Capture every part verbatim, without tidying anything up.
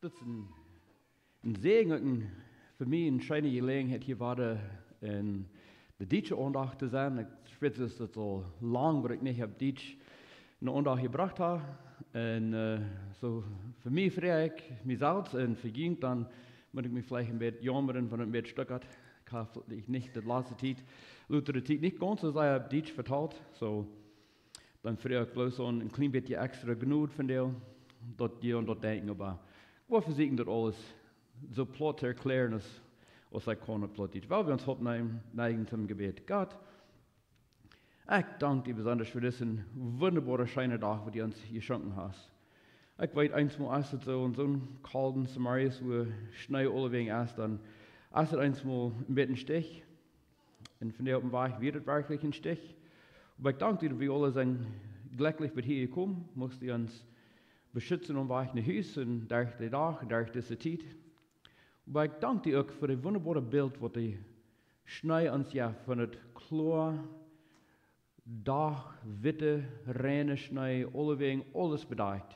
Daut es een, een Säajen, uk een, fa mie eene scheene Jeläajenheit hia wada en de dietsche Aundacht to sennen. Ekj weet, daut es aul lang, daut ekj nich opp Dietsch eene Aundacht jebrocht hab. Un, äh, soo, fa mie frei ekj mie selfst un fa junt, dan mott ekj mie veleicht een bät jaumren, wan et een bät stuckat. Ekj hab nich de latste Tiet, latste Tiet nich gaunz soo sea opp Dietsch vetalt. Soo, dan frei ekj bloos aun een kjlien bät extra Jnod von die, daut jie aun daut denkjen, oba ekj woa vesieekjen daut aules soo plaut to erkjlären aus, aus ekj kaun opp Plautdietsch. Well wie ons oppnämen, näajen toom Jebäd. Gott, ekj dank die besonda fa disen wundaboaren, scheenen Dach, waut du ons jeschonken hast. Ekj weet, eemol es et soo, en soon kolden Somma, wua Schnee aulewäajen es, dan es et eemol een bät stich. Un vondoag oppem Wajch wia et werkjlich een Stich. Oba ekj dank die, daut wie aule sent jlekjlich bat hia jekomen. Muchst du ons beschutzen oppem Wajch no Hus un derch dän Dach, derch dise Tiet. Oba ekj dank die uk fa daut wundaboare Bilt, waut de Schnee ons jeft, von daut kloa Dach, witte, reine Schnee, aulewäajen aules bedakjt.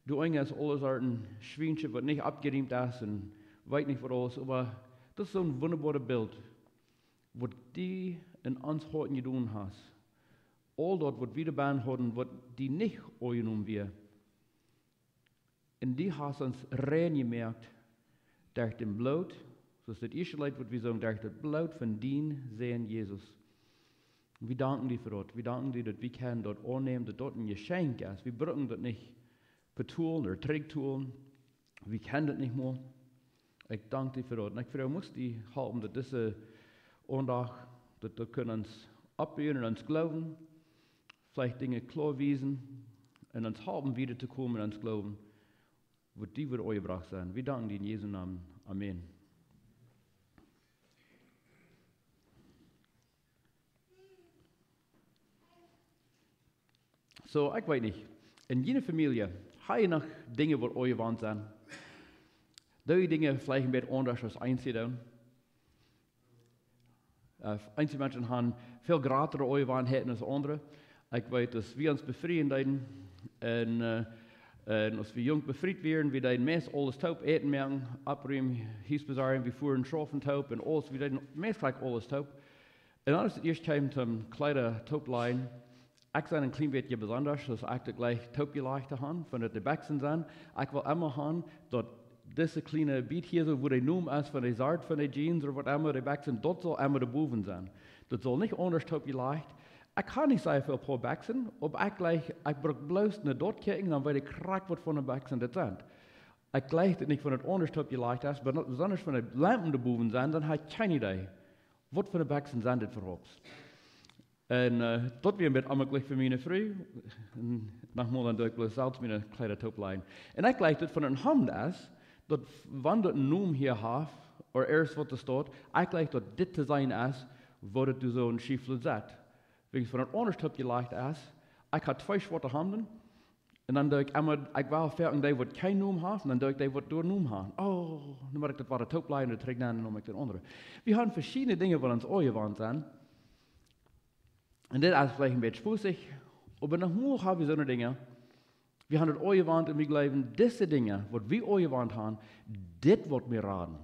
Doa unja es aules aus een Schwienche, waut nich oppjerieemt es un weet nich waut aules, oba daut es soon wundaboaret Bilt, waut du en ons Hoaten jedonen hast. Aul daut, waut wie doabie hauden, waut die nich aunjenomen wia. Un du hast ons rein jemoakt derch daut Bloot, soo aus daut ieeschte Leet, waut wie sungen, derch daut Bloot von dienen Sän Jesus. Wie danken die fa daut. Wie danken die, daut wie kjennen daut aunnämen, daut daut een Jeschenkj es. Wie brucken daut nich betolen ooda trigjtolen. Wie kjennen daut nich mea. Ekj dank die fa daut. Un ekj froag, muchst du halpen, daut dise Aundacht, daut, daut kaun ons oppbuen en ons Gloowen, veleicht Dinja kloa wiesen un ons halpen, wieda to komen en ons Gloowen, waut die woat aunjebrocht sennen. Wie danken die en Jesu Nomen. Amen. Soo, ekj weet nich. En june Famielje, hab jie noch Dinja, waut aunjewant sent? Doo jie Dinja veleicht een bät aundasch aus eenje doonen? Äh, eenje Menschen haben väl jratre Aunjewantheiten aus aundre. Ekj weet, aus wie ons befrieen deeden, un, äh, un aus wie junk befriet wieren, wie deeden meist aules toop, Äten moaken, opprumen, Hus besorjen, wie fuaren schaufen toop un aules, wie deeden meist jlikj aules toop. Un dan aus et ieescht kjeem toom Kjleeda toop lajen, ekj sie een kjlien bät besonda, soo aus ekj daut jlikj toop jelajcht to haben, von daut de Bekjsen sent. Ekj well emma haben, daut dise kjliene bät hia soo, wua de Nomen es von de Sort von de Jeans ooda waut emma, de Bekjsen, daut saul emma doabowen sennen. Daut saul nich aundasch toop jelajcht. Ekj hab nich soo väl Poa Bekjsen, oba ekj jlikj, ekj bruk bloos no daut kjikjen, dan weet ekj krakjt, waut fa Bekjsen daut sent. Ekj jlikj daut nich, wan et aundasch toop jelajcht es, oba besonda wan de Lampen doabowen sent, dan hab ekj kjeene Idee, waut fa Bekjsen sent dit äwahaupt. Un, äh, daut wia een bät onjemakjlich fa miene Fru. Un nochmol, dan doo ekj bloos selfst miene Kjleeda toop lajen. Un ekj jlikj daut, wan et een Hemd es, daut, wan daut een Nomen hia haft, ooda ieescht waut doa steit, ekj jlikj daut dit to seenen es, woo daut doa soo en Schieflod sett. Wäajen wan et aundasch toop jelajcht es, ekj hab twee schwoate Hemden, un dan doo ekj emma, ekj well foaken dee, waut kjeen Nomen haft, un dan doo ekj dee, waut doa Nomen haben. Oh, dan mott ekj daut wada toop lajen un trigj nämen, dan neem ekj dän aundren. Wie haben veschiedne Dinja, waut ons aunjewant sent. Un dit es veleicht een bät spusich, oba nochmol hab wie soone Dinja. Wie haben et aunjewant un wie jleewen, dise Dinja, waut wie aunjewant haben, dit woat mie raden.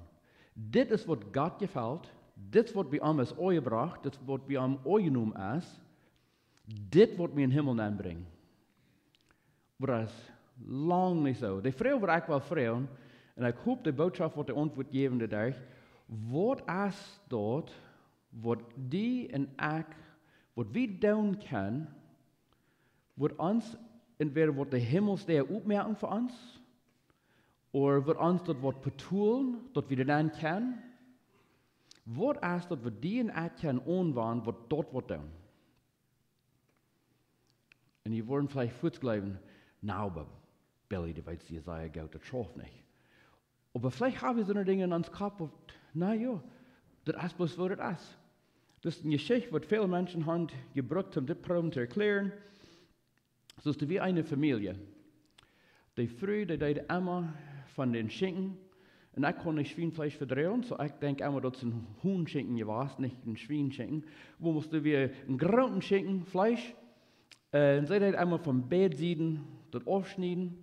Dit es, waut Gott jefelt, dit es, waut bie am es aunjebrocht, dit es, waut bie am aunjenomen es, dit woat mie em Himmel nenbrinjen. Oba daut es lang nich soo. De Froag, waut ekj well froagen, un ekj hop, de Bootschoft woat de Auntwuat jäwen doaderch, waut es daut, waut du un ekj, waut wie doonen kjennen, waut ons entwäda woat de Himmelsdäa opmoaken fa ons, ooda waut ons daut woat betolen, daut wie doa nenn kjennen? Waut es daut, waut du un ekj kjennen aunwenjen, waut daut woat doonen? Un jie woaren veleicht fuaz jleewen, na, oba Billy, du weetst, Jesaja, Gott, daut schauft nich. Oba veleicht hab wie soone Dinja en ons Kopp, waut, na jo, daut es bloos, woo daut es. Daut es eene Jeschicht, waut väl Menschen haben jebrukt, om dit proowen to erkjlären. Soo es doa wia eene Famielje. De Fru, dee deed emma von dän Schinken. Un ekj kaun nich Schwienfleesch vedroagen, soo ekj denkj emma, daut es een Honschinken jewast, nich een Schwienschinken. Woo must doa wia een grooten Schinken Fleesch. Un see deed emma von beid Sieden daut aufschnieden.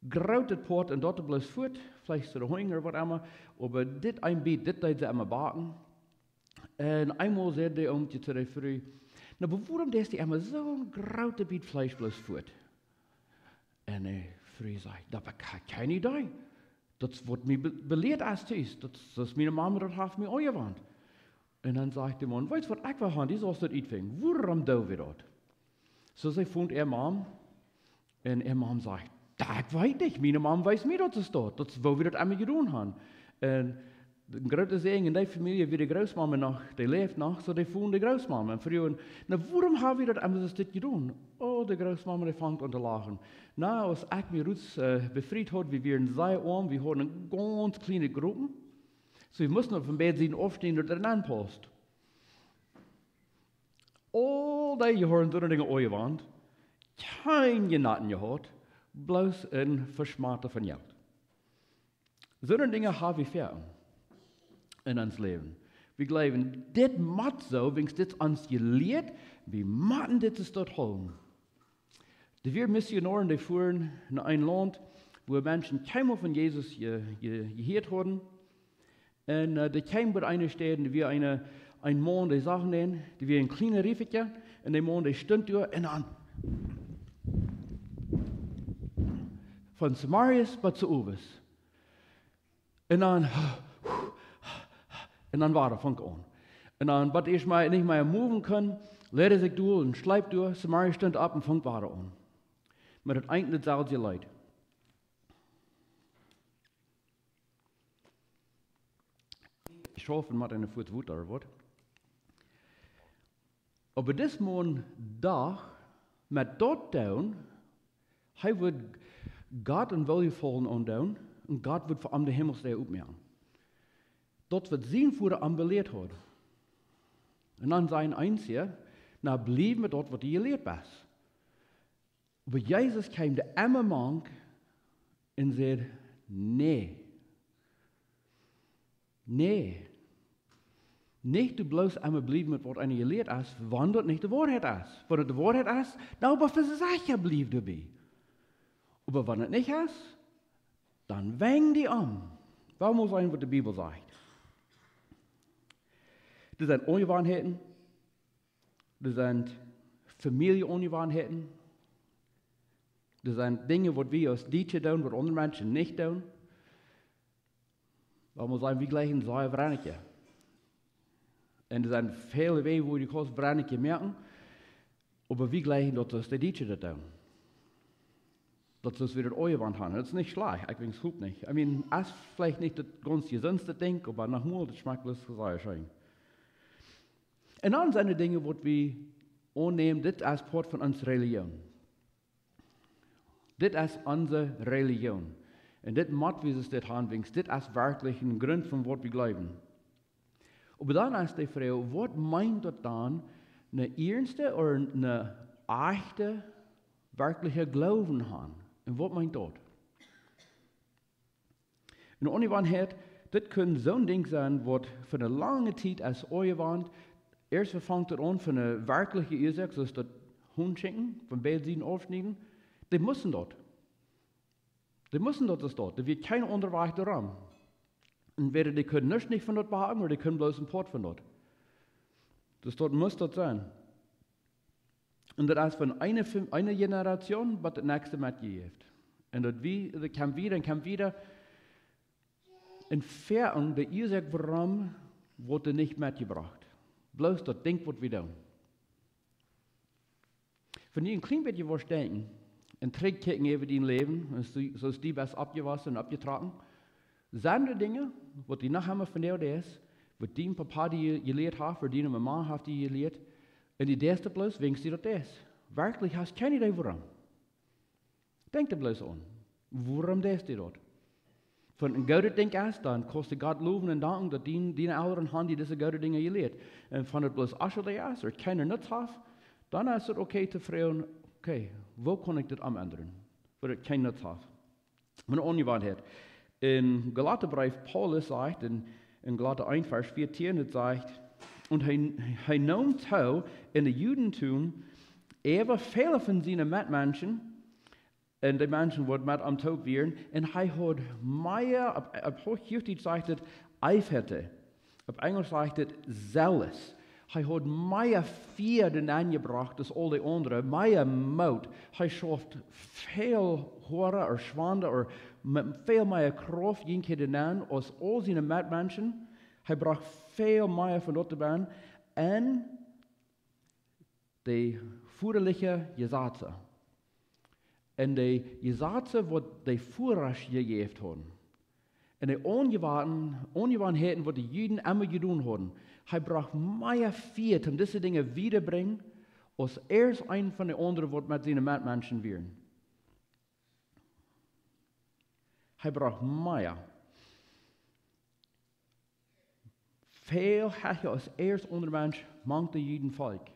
grootet Poat un daut bloos fuat, veleicht to de Hunja ooda waut emma, oba dit een Biet, dit deed see emma backen. Un eemol säd de Oomkje to de Fru: "Na, oba wuarom deist du emma soon grootet Biet Fleesch bloos fuat?" Un de Fru säd: "Daut hab ekj kjeen Idee. Daut es waut mie be-, belieet es tus. Daut, daut es miene Mame, daut haft mie aunjewant." Un dan säd de Maun: "Weetst waut, ekj well han, du saust daut utfinjen. Wuarom doo wie daut?" Soo see funk äa Mam. Un äa Mam säd: "Daut weet ekj nich. Miene Mam wees mie daut es daut. Daut es woo wie daut emma jedonen han." Un een grooten Säajen en dee Famielje, wia de Grootmame noch, dee läft noch, soo dee fungen de Grootmame. Un fruagen: "Na, wuarom hab wie daut emma soo jedonen?" Oh, de Grootmame, dee funk aun to lachen. "Na, aus ekj mie rut, äh, befriet haud, wie wieren sea oam, wie hauden eene gaunz kjliene Grupp. Soo, wie musten opp een bät seenen aufstalen, daut et aunpaust. Aul dee Joaren soone Dinja aunjewant, kjeen Jenaten jehaut, bloos een Veschmaten von Jelt." Soone Dinja hab wie väl en ons Läwen. Wie jleewen, dit mott soo, wiels dit es ons jelieet, wie motten dit es daut hoolen. Doa wieren Missionoaren, dee fuaren no een Launt, wua Menschen kjeenmol von Jesus je-, je-, jehieet hauden. Un, äh, dee kjeemen bie eene Städ, doa wia een, een Maun, dee sach dän, doa wia een kjlienet Riefelkje, un dee Maun, dee stunt doa, un dan von zemorjes bat zeowes. Un dan, un dan wada funk aun. Un dan, waut hee mau nich mea moven kunn, leet hee sikj doa un schleep doa, zemorjes stunt opp un funk wada aun. Met daut eent un daut selwje Leet. Ekj hop, et mott een Foot Wota woaren. Oba dis Maun docht, met daut doonen, hee wudd Gott een Woljefaulen aundoonen, un Gott wudd fa am de Himmelsdäa opmoaken. Daut waut sien Voda am belieet haud. Un dan säd eena: "Na, bliew met daut waut du jelieet best." Oba Jesus kjeem doa emma mank un säd: "Nä. Nä. Nich du bloos emma bliewen met waut eena jelieet es, wan daut nich de Woarheit es. Wan daut de Woarheit es, dan oba vesecha bliew doabie. Oba wan et nich es, dan wenj die om." Well wie seenen waut de Bibel sajcht. Dit sent Onjewanheiten, dit sent Famieljeonjewanheiten, dit sent Dinja waut wie aus Dietsche doonen, waut aundre Menschen nich doonen. Well wie seenen, wie jlikjen sea Wrennekje. Un doa sent väle Wäaj, woo du kaust Wrennekje moaken, oba wie jlikjen daut, daut de Dietsche daut doonen. Daut es wada daut Oaje, waut han. Daut es nich schlajcht, ekj weet, hop nich. I mean, es veleicht nich daut gaunz jesundste Dinkj, oba noch mol, daut schmakjt bloos sea scheen. Un dan sent doa Dinja, waut wie aunnämen, dit es Poat von onse Relijoon. Dit es onse Relijoon. Un dit mott wie soo han, wiels dit es werkjlich een Grunt von waut wie jleewen. Oba dan es de Froag, waut meent daut dan, een iernste ooda een ajchte, werkjliche Gloowen han? Un waut meent daut? Eene Onjewanheit, dit kunn soon Dinkj sennen, waut fa eene lange Tiet es aunjewant. Ieescht fangt et aun von eene werkjliche Uasoak, soo aus daut Hoot schinkjen, von beid Sieden aufschnieden. Dee musten daut. Dee musten daut, daut daut. Doa wia kjeen aundra Wajch doarom. Entwäda dee kunnen nuscht nich von daut behaupten, ooda dee kunnen bloos een Poat von daut. Daut daut must daut sennen. Un daut es von eene Fam-, eene Generation bat de näakjste metjejäft. Un daut wie, daut kjemt wieda un kjemt wieda. Un veleicht de Uasoak wuarom woat et nich metjebrocht. Bloos daut Dinkj waut wie doonen. Wan du een kjlien bät woascht denkjen un trigjkjikjen äwa dien Läwen, un soo, soo aus du best oppjewossen un oppjetrocken, sent doa Dinja, waut du noch emma von die deist, waut dien Papa die jelieet haft, ooda diene Mama haft die jelieet, un du deist et bloos, wiels du daut deist. Werkjlich hast kjeen Idee wuarom. Denkj doa bloos aun. Wuarom deist du daut? Wan et een goodet Dinkj es, dan kaust du Gott lowen un danken, daut dien, diene Elren han die dise goode Dinja jelieet. Un wan et bloos onschullich es, ooda kjeene Nutz haft, dan es et okay to froagen: "Okay, woo kaun ekj dit omendren, daut et kjeene Nutz haft?" Eene Onjewanheit. En Galata Breef, Paulus sajcht en, en Galata eent, Varsch vieetieen, et sajcht: "Un hee, hee neem too en daut Judentum äwa väle von siene Metmenschen, Un de Menschen waut met am toop wieren. Un hee haud mea, opp, opp Huachdietsch sajcht et eiferte. Opp Enjelsch sajcht et zealous. Hee haud mea Fia doa nenn jebrocht aus aul de aundre, mea Moot. Hee schauft väl hoada ooda schwanda ooda met väl mea Krauft jinkj hee doa nenn aus aul siene Metmenschen. Hee brocht väl mea von daut doa benn. Un de väaraje Jesazen. Un de Jesazen waut de Väarasch jejäft hauden. Un de Aunjewan-, Aunjewanheiten waut de Juden emma jedonen hauden. Hee brocht mea Fia om dise Dinja wieda to brinjen, aus irjent een von de aundre waut met siene Metmenschen wieren. Hee brocht mea. Väl hecha aus irjent een aundra Mensch mank de Juden Volkj.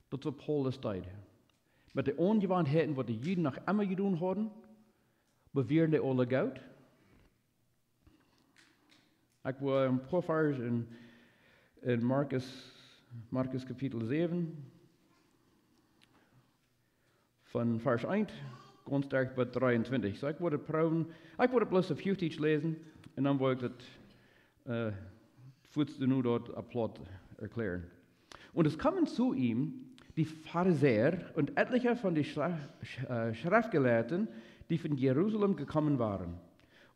Daut es waut Paulus deed. Met de Aunjewanheiten waut de Juden noch emma jedonen hauden, oba wieren dee aule goot? Ekj well een poa Varsch en, en Markus, Markus Kapitel säwen, von Varsch eent, gaunz derch bat dreeuntwintich. Soo, ekj well daut proowen, ekj well daut bloos opp Huachdietsch läsen, un dan well ekj daut, äh, fuaz nu doa opp Plautdietsch erklären. Und es kamen zu ihm die Pharisäer und etliche von die Schre-, Sch-, äh, Schriftgelehrten, die von Jerusalem gekommen waren.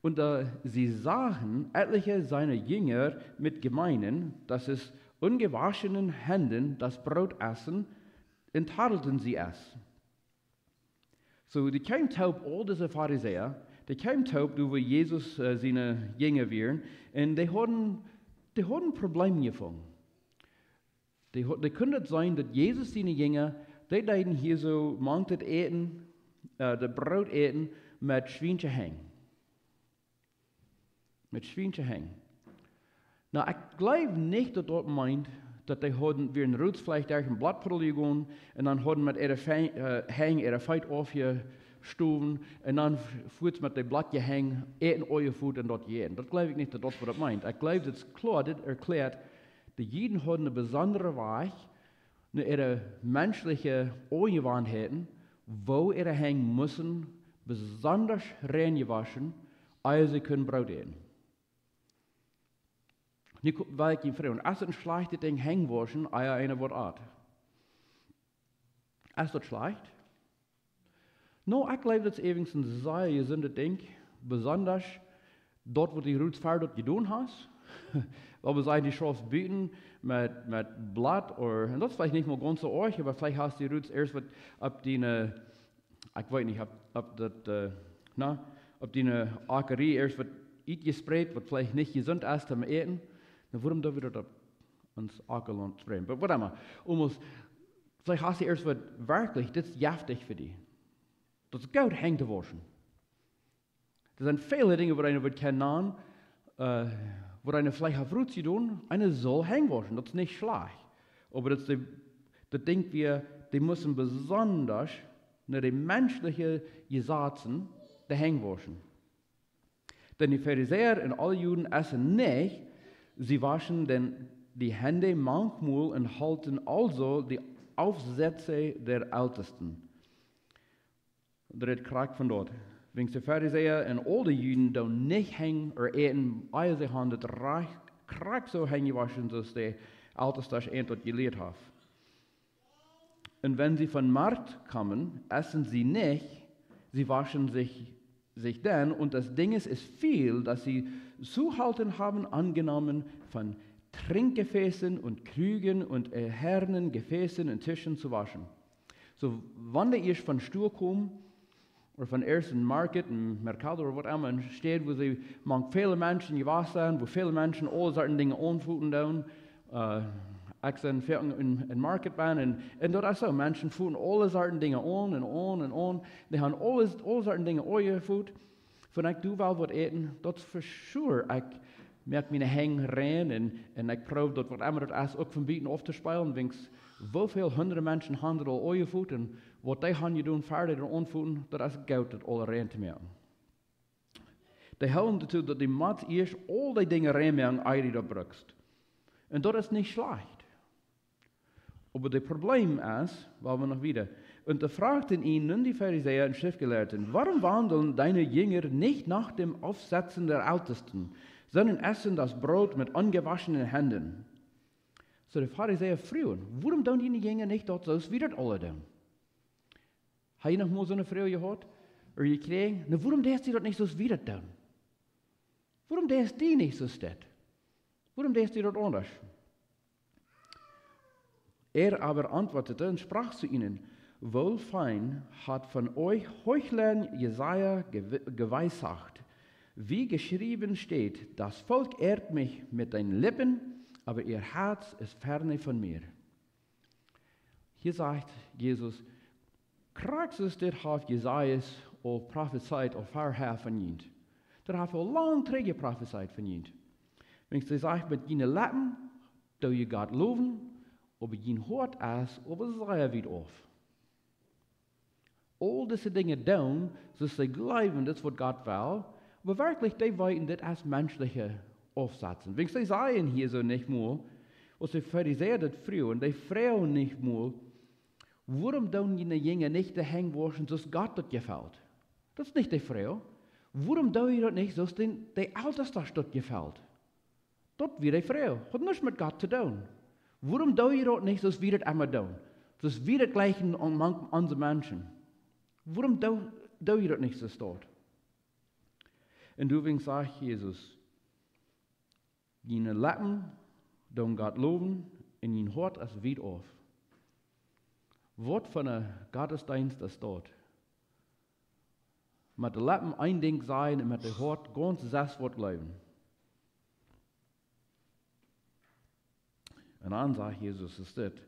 Und da sie sahen etliche seiner Jünger mit gemeinen, das ist, ungewaschenen Händen das Brot essen, enttadelten sie es. Soo, dee kjeemen toop, aul dise Pharisäa, dee kjeemen toop, doa wua Jesus, äh, siene Jinja wieren, un dee hauden, dee hauden Probleme jefungen. Dee ha-, dee kunnen daut seenen, daut Jesus siene Jinja, dee deeden hia soo mank daut Äten, äh, daut Broot äten met schwiensche Henj. Met schwiensche Henj. Nu, ekj jleew nich, daut daut meent, daut dee hauden, wieren rootsflech derch een Blottpuddel jegonen un dan hauden met äare Fe-, äh, Henj äare Feet aufjestowen un dan f-, fuaz met dee blottje Henj äten, Oajafoot un daut jäten. Daut jleew ekj nich, daut daut waut daut meent. Ekj jleew, daut es kloa, dit erklärt, de Juden hauden eene besondre Wajch, no äare menschliche Aunjewanheiten, woo äare Henj musten besondasch rein jewoschen, ea see kunnen Broot äten. Nu ko-, well ekj junt froagen, es et een schlajchtet Dinkj, Henj wauschen, ea eena waut at? Es daut schlajcht? Nu, ekj jleew, daut es eejentlich een sea jesundet Dinkj, besondasch daut, waut du roots ver daut jedonen hast. Wiels wie sajen, du schaufst buten met, met Blott, ooda, un daut es veleicht nich mol gaunz soo oajch, oba veleicht hast du roots ieescht waut opp diene, ekj weet nich, opp, opp daut, äh, na, opp diene Akjrie ieescht waut utjespreit, waut veleicht nich jesunt es toom äten. Nu, wuarom doo wie daut opp ons Akjalaunt spreiden? But whatever. Aumost, veleicht hast du ieescht waut werkjlich, dit es jeftich fa die. Daut es goot, Henj to wauschen. Doa sent väle Dinja, wua eena woat kjennen, äh, wua eena veleicht haft roots jedonen, eena saul Henj wauschen, daut es nich schlajcht. Oba daut es de, daut Dinkj wia, dee musten besondasch no de menschliche Jesazen de Henj wauschen. Denn die Pharisäer und alle Juden essen nicht, sie waschen denn die Hände manchmal und halten also die Aufsätze der Ältesten. Daut rät krakjt von daut. Wiels de Pharisäa un aul de Juden doonen nich Henj ooda äten, ea see haben daut rajcht, krakjt soo Henj jewoschen, soo aus de Ältesta an daut jelieet haft. Und wenn sie vom Markt kommen, essen sie nicht, sie waschen sich, sich denn, und das Ding ist, ist viel, das sie zuhalten haben angenommen, von Trinkgefäßen und Krügen und ehernen Gefäßen und Tischen zu waschen. Soo, wan dee ieescht von Stua komen, ooda von ieescht een Market, een Mercado ooda waut emma, eene Städ, wua see mank väle Menschen jewast sent, wua väle Menschen aule Sorten Dinja aunfoten doonen. Äh, ekj sie foaken en, en Market benn un, un daut es soo, Menschen foten aule Sorten Dinja aun un aun un aun. Dee haben aules, aule Sorten Dinja aunjefoten. Wan ekj doo well waut äten, daut es for sure. Ekj moak miene Henj rein un, un ekj proow daut waut emma daut es uk von buten auftospellen, wiels woo väl hundre Menschen haben daut aul aunjefoten un waut dee haben jedonen ver daut aunfoten, daut es goot daut aule rein to moaken. Dee hieren doatoo daut du motst ieescht aul dee Dinja rein moaken, ea du daut brukst. Un daut es nich schlajcht. Oba daut Problem es, woa wie noch wieda, Und da fragten ihn nun die Pharisäer und Schriftgelehrten: Warum wandeln deine Jünger nicht nach dem Aufsetzen der Ältesten, sondern essen das Brot mit ungewaschenen Händen? So de Pharisäer fruagen: Wuarom doonen diene Jinja nich daut soo aus wie daut aule doonen? Hast du noch mol soone Froag jehieet? Ooda jekjräajen? Na, wuarom deist du daut nich soo aus wie daut doonen? Wuarom deist du nich soo aus daut? Wuarom deist du daut aundasch? Er aber antwortete und sprach zu ihnen: Wohl fein hat von euch Heuchlern Jesaja gewe- geweissagt, wie geschrieben steht: Das Volk ehrt mich mit den Lippen, aber ihr Herz ist ferne von mir. Hia sajcht Jesus: Krakjt soo aus dit haft Jesaja aul profezeit, aul verhäa von junt. Daut haft aul lang trigj jeprofezeit von junt. Wiels hee sajcht: Met june Leppen doo jie Gott lowen, oba jun Hoat es oba sea wiet auf. Aul dise Dinja doonen, soo aus see jleewen, daut es waut Gott well, oba werkjlich, dee weeten, dit es menschliche Aufsetzen. Wiels see sajen hia soo nich mol, aus de Pharisäa daut fruagen, dee fruagen nich mol: Wuarom doonen diene Jinja nich de Henj wauschen, soo aus Gott daut jefelt? Daut es nich de Froag. Wuarom doo jie daut nich, soo aus dän, de Älteste daut jefelt? Daut wia de Froag. Haud nuscht met Gott to doonen. Wuarom doo jie daut nich, soo aus wie daut emma doonen? Soo aus wie daut jlikjen mank onse Menschen. Wuarom doo, doo jie daut nich soo aus daut? Un doawäajen sajcht Jesus: June Leppen doonen Gott lowen un jun Hoat es wiet auf. Waut fa een Gottesdeenst es daut? Met de Leppen een Dinkj sajen un met daut Hoat gaunz aundasch waut jleewen. Un dan sajcht Jesus es dit: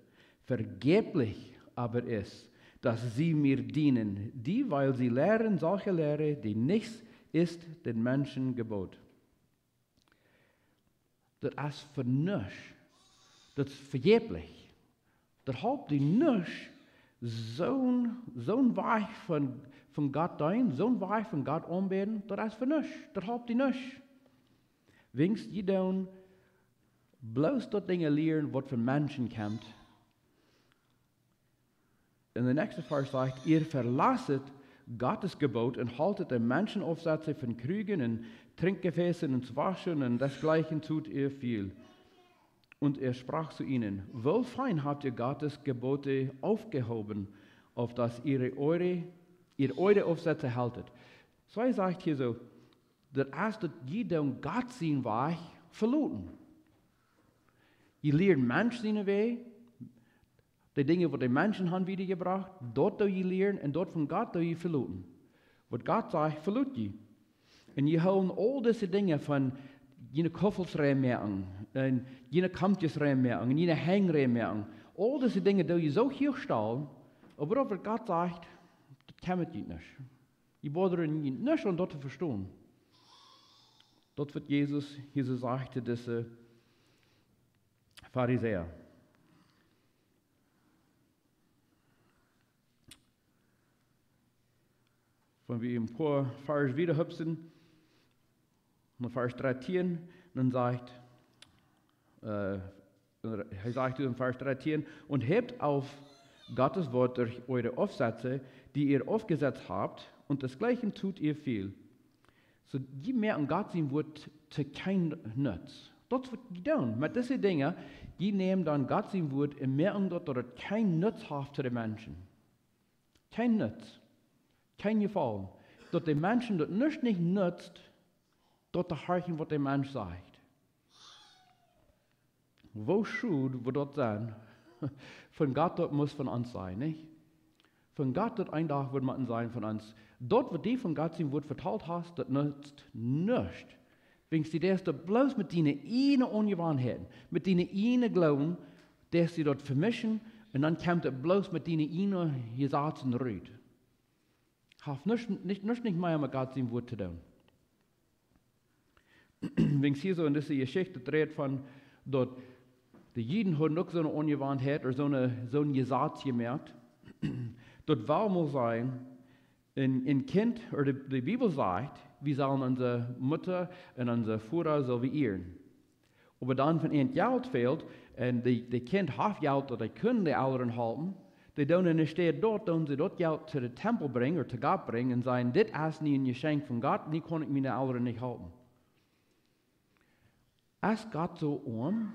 Vergeblich aber ist, dass sie mir dienen, dieweil sie lehren solche Lehre, die nichts ist den Menschen gebot. Daut es fa nuscht. Daut es vejäflich. Daut halpt die nuscht, soon, soon Wajch von, von Gott deenen, soon Wajch von Gott aunbäden, daut es fa nuscht. Daut halpt die nuscht. Wiels jie doonen bloos daut Dinja lieren, waut von Menschen kjemt. Un de näakjste Varsch sajcht: Ihr verlasset Gottes Gebot und haltet den Menschenaufsätze von Krügen und Trinkgefäßen und Waschen und desgleichen tut ihr viel. Und er sprach zu ihnen: Wohlfein habt ihr Gottes Gebote aufgehoben, auf dass ihr eure, ihr eure Aufsätze haltet. Soo hee sajcht hia soo, daut es daut jie doonen Gott sienen Wajch veloten. Jie lieren Mensch siene Wäaj, de Dinja, waut de Menschen haben wiedergebracht, daut doo jie lieren un daut von Gott doo jie veloten. Waut Gott sajcht, velot jie. Un jie hoolen aul dise Dinja von june Kuffels rein moaken un june Kampjes rein moaken un june Henj rein moaken. Aul dise Dinja doo jie soo hia stalen, oba daut, waut Gott sajcht, daut kjemt junt nich. Jie boadren junt nich aun daut to vestonen. Daut waut Jesus hia soo sajcht to dise Pharisäa. Wan wie een poa Varsch wieda hupsen, no Varsch dartieen, dan sajcht, äh, hee sajcht en Varsch dartieen: Und hebt auf Gottes Wort durch eure Aufsätze, die ihr aufgesetzt habt, und desgleichen tut ihr viel. Soo, jie moaken Gott sien Wuat to kjeen Nutz. Daut es waut jie doonen. Met dise Dinja, jie nämen dan Gott sien Wuat un moaken daut, daut et kjeen Nutz haft to de Menschen. Kjeen Nutz. Kjeen Jefaulen. Daut de Menschen daut nuscht nich nutzt, daut to horchen, waut de Mensch sajcht. Woo schod wudd daut sennen, wan Gott daut must von ons sajen, nich? Wan Gott daut een Dach wudd motten sajen von ons: Daut, waut du von Gott sien Wuat vetalt hast, daut nutzt nuscht. Wiels du deist daut bloos met diene ieejne Aunjewanheiten, met diene ieejne Gloowen, deist du daut vemischen, un dan kjemt et bloos met diene ieejne Jesazen rut. Haft nuscht, nich, nuscht nich mea met Gott sien Wuat to doonen. Wiels hia soo en dise Jeschicht rät von daut de Juden hauden uk soone Aunjewanheit ooda soone, soon Jesaz jemoakt. Daut well mol sajen, een, een Kjint, ooda de, de Bibel sajcht, wie sellen onse Mutta un onse Voda sell wie ieren. Oba dan, wan an Jelt fält, un de, de Kjint haft Jelt, daut hee kunn de Elren halpen, Dee doonen enne Städ daut, doonen see daut Jelt to dän Tempel brinjen ooda to Gott brinjen un sajen: "Dit es nu een Jeschenkj von Gott, nu kaun ekj miene Elren nich halpen." Es Gott soo oam,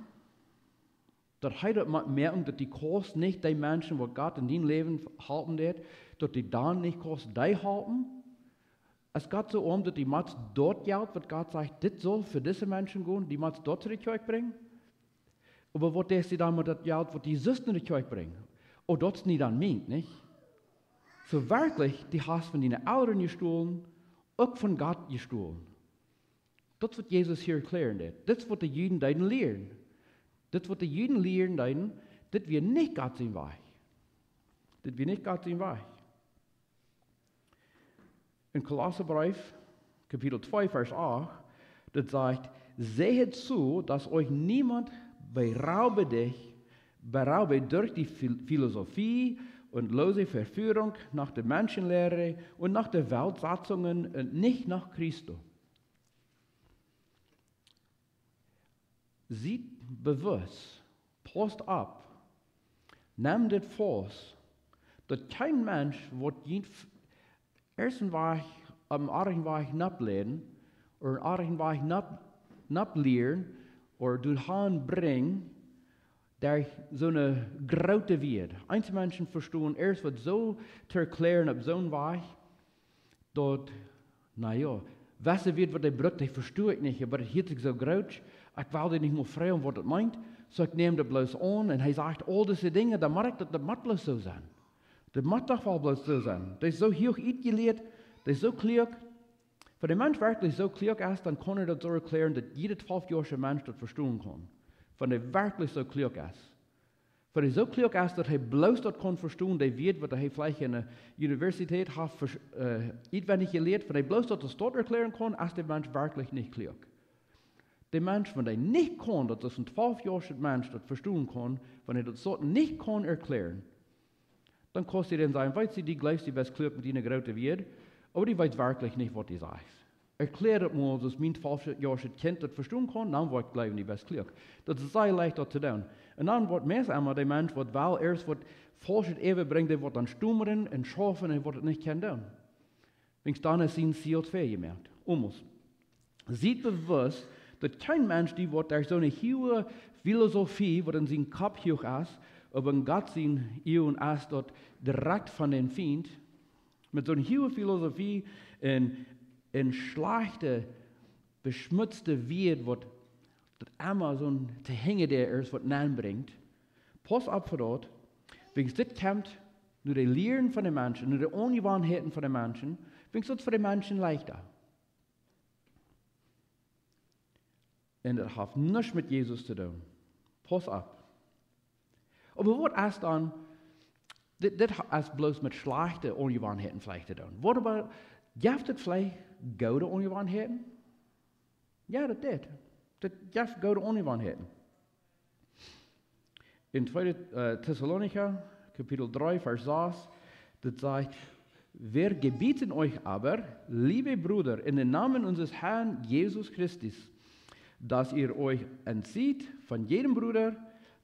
daut hee daut mott moaken, daut du kaust nich dee Menschen, waut Gott en dien Läwen halpen deed, daut du dan nich kaust dee halpen? Es Gott soo oam, daut du motst daut Jelt, waut Gott sajcht, dit saul fa dise Menschen gonen, du motst daut to de Kjoakj brinjen? Oba waut deist du dan met daut Jelt, waut du sust no de Kjoakj brinjst? Oh, daut es nich dan mient, nich? Soo werkjlich, du hast von diene Elren jestolen, uk von Gott jestolen. Daut es waut Jesus hia erkjläaren deed. Daut es waut de Juden deeden lieren. Daut es waut de Juden lieren deeden, daut wia nich Gott sien Wajch. Daut wia nich Gott sien Wajch. En Kolossabreef, Kapitel twee, Varsch acht, daut sajcht: "Sehet zu, dass euch niemand beraube dich, beraube durch die Phil-, Philosophie und lose Verführung nach der Menschenlehre und nach der Weltsatzungen und nicht nach Christo." Siet bewust, paust opp, nemt dit faust, daut kjeen Mensch woat junt f-, ieescht een Wajch, een oajen Wajch nopp lieren, ooda een oajen Wajch nopp, nopp lieren, ooda doa han brinjen, derch soone groote Wieed. Eenje Menschen vestonen ieescht waut soo to erkjläaren opp soon Wajch, daut, na jo, wese Wieed waut dee brukt, dee vesto ekj nich, oba daut hieet sikj soo groot, ekj well dee nich mol froagen, waut daut meent, soo ekj näm daut bloos aun, un hee sajcht aul dise Dinja, dan mott ekj daut, daut mott bloos soo sennen. Daut mott doch woll bloos soo sennen. Dee es soo huach utjelieet, dee es soo kluak. Wan de Mensch werkjlich soo kluak es, dan kaun hee daut soo erkjläaren, daut jieda twalfjoascha Mensch daut vestonen kaun. Wan hee werkjlich soo kluak es. Wan hee soo kluak es, daut hee bloos daut kaun vestonen, dee Wieed waut hee veleicht enne Universität haft, ä, utwendich jelieet, wan hee bloos daut, daut erkjläaren kaun, es de Mensch werkjlich nich kluak. De Mensch, wan hee nich kaun, daut es een twalfjoascha Mensch daut vestonen kaun, wan hee daut soo nich kaun erkjläaren, dan kaust du dän sajen: "Weetst du, du jleefst, du best kluak met diene groote Wieed, oba du weetst werkjlich nich, waut du sajchst. Erkjläa daut mol, soo aus mien twalfjoaschet Kjint daut vestonen kaun, dan woa ekj jleewen, du best kluak." Daut es sea leicht daut to doonen. Un dan woat meist emma de Mensch, waut woll ieescht waut Faulschet äwabrinjt, dee woat dan stumren un schaufen un woat daut nich kjennen doonen. Wiels dan es sien Ziel vejäft. Omwäajen. Siet bewust, daut kjeen Mensch, dee woat derch soone huage Philosophie, waut en sien Kopp huach es, oba en Gott siene Uagen es daut direkt von dän Fient, met soone huage Philosophie un, un schlajchte, beschmutzte Wieed, waut daut emma soon Tohinjadeel es, waut nenbrinjt. Paust opp fa daut, wiels dit kjemt no de Lieren von de Menschen, no de Aunjewanheiten von de Menschen, wiels daut fa de Menschen leichta. Un daut haft nuscht met Jesus to doonen. Paust opp. Oba waut es dan, dit, dit ha-, es bloos met schlajchte Aunjewanheiten veleicht to doonen. Waut oba, jeft et veleicht goode Aunjewanheiten? Jo, daut deit. Daut jeft goode Aunjewanheiten. En tweede, ä, Tessalonicha, Kapitel dree, Varsch sas, daut sajcht: "Wir gebieten euch aber, liebe Brüder, in den Namen unseres Herrn Jesus Christus, dass ihr euch entzieht von jedem Bruder,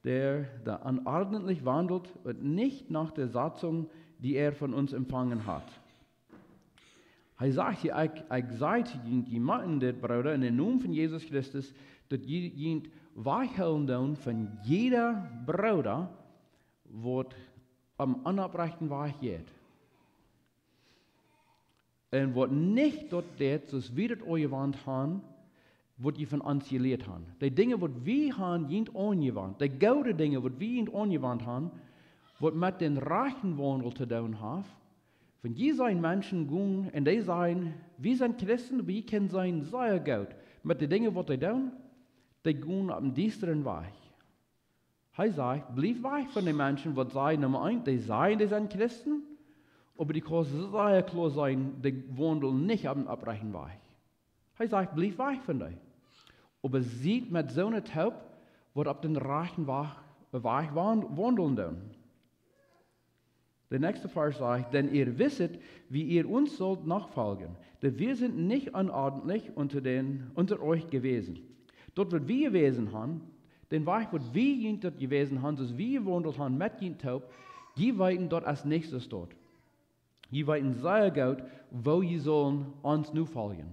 der da unordentlich wandelt und nicht nach der Satzung, die er von uns empfangen hat." Hee sajcht hia: "Ekj, ekj saj to junt, jie motten dit, Breeda, en dän Nomen von Jesus Christus, daut jie junt wajchhoolen doonen von jieda Brooda, waut opp een onopprechten Wajch jeit. Un waut nich daut deit, soo aus wie daut aunjewant han, waut jie von ons jelieet han." De Dinja, waut wie han junt aunjewant, de goode Dinja, waut wie junt aunjewant han, waut met dän rajchten Waundel to doonen haft, wan jie seenen Menschen gonen un dee sajen: "Wie sent Christen", oba jie kjennen seenen, sea goot, met de Dinja, waut dee doonen, dee gonen opp eenen diestren Wajch. Hee sajcht: "Bliewt wajch von de Menschen, waut sajen, Numma eent, dee sajen, dee sent Christen, oba dee kaust sea kloa seenen, dee waundlen nich opp eenen opprechten Wajch." Hee sajcht: "Bliewt wajch von dee. Oba siet met soone toop, waut opp dän rajchten Wajch, Wajch wan-, waundlen doonen." De näakjste Varsch sajcht: "Denn ihr wisset, wie ihr uns sollt nachfolgen, denn wir sind nicht unordentlich unter den, unter euch gewesen." Daut waut wie jewäsen han, dän Wajch waut wie junt daut jewäsen han, soo aus wie jewaundelt han met junt toop, Jie weeten daut es nich soo stoot. Jie weeten sea goot, woo jie sellen ons nofoljen.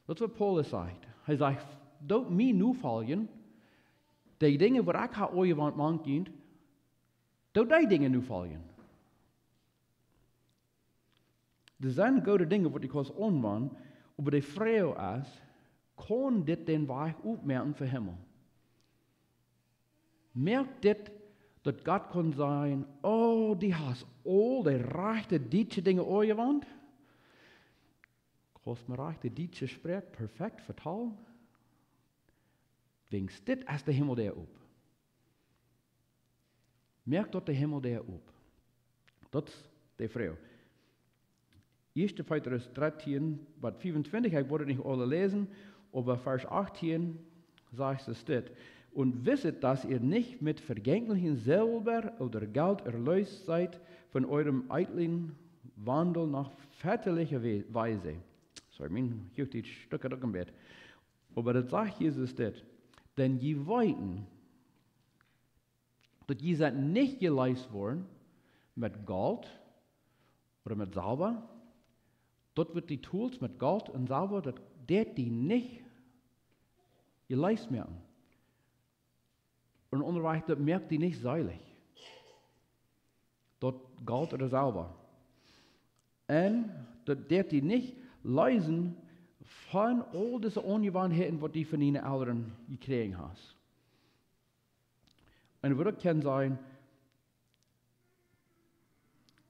Daut es waut Paulus sajcht. Hee sajcht: "Doot mie nofoljen. Dee Dinja waut ekj ha aunjewant mank junt, doot dee Dinja nofoljen." Doa sent goode Dinja waut du kaust aunwenjen, oba de Froag es: Kaun dit dän Wajch opmoaken fa Himmel? Moakt dit, daut Gott kaun sajen: "Oh, du hast aul de rajchte dietsche Dinja aunjewant. Kaust mie rajchte dietsche Sproak perfekt vetalen. Wäajens dit es de Himmeldäa op." Moakt daut de Himmeldäa op? Daut es de Froag. Ieeschte Petrus dartieen, Varsch fiefuntwintich, ekj woa daut nich aula läsen, oba Varsch achtieen sajcht et dit: "Und wisset, dass ihr nicht mit vergänglichem Silber oder Geld erlöst seid von eurem eitlen Wandel nach väterlicher We-, Weise." Sorry, mien Huachdietsch stuckert uk een bät. Oba daut sajcht Jesus dit: "Denn jie weeten, daut jie sent nich jeleest worden met Golt ooda met Selwa." Daut waut du tolst met Golt un Selwa, daut deit die nich jeleest moaken. Un unjawoakjt, daut moakt die nich seelich, daut Golt ooda Selwa. Un daut deit die nich leesen von aul dise Aunjewanheiten, waut du von diene Elren jekjräajen hast. Un waut uk kaun sennen,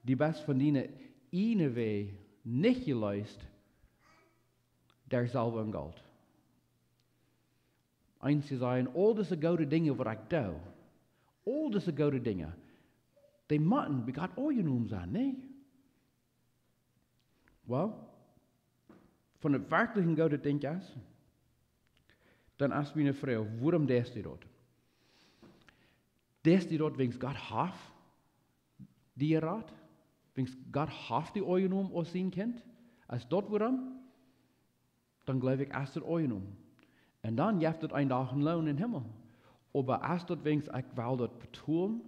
du best von diene ieejne Wäaj nich jeleest derch Selwa un Golt. Eenje sajen: "Aul dise goode Dinja waut ekj doo, aul dise goode Dinja, dee motten bie Gott aunjenomen sennen, nä?" Well, wan et werkjlich een goodet Dinkj es, dan es miene Froag: Wuarom deist du daut? Deist du daut wäajens Gott haft die jerat? Wäajens Gott haft die aunjenomen aus sien Kjint? Es daut wuarom? Dan jleew ekj, es daut aunjenomen. Un dan jeft et een Dach een Loon em Himmel. Oba es daut wäajens ekj well daut betolen,